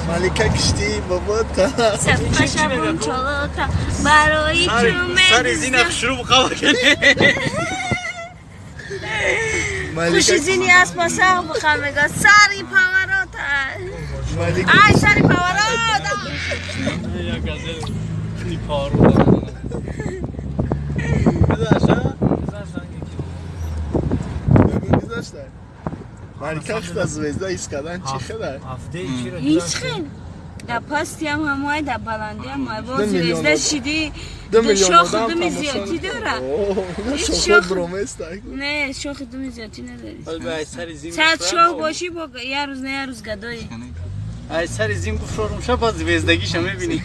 Малика кишти бабота. Сапашабун чолота барои сари зина шурӯъ қабул кунӣ. Хуши зини аз пасах бухам мега сари поворота. Ай сари поворот. Я газел ни поворот. Малика хита звезда искадан чӣ хела? Ҳеҷ хел. Дар пастиам ҳамоай, дар баландиам ҳамоай. Бо звезда шиди шохи думи зиёдтӣ дора. Не, шохи думи зиёдтӣ надори. Сад шох бошӣ, бо як рӯз на як рӯз гадоӣ. Ай сари зим гуфшорум ша, баъд звездагиша мебинӣ.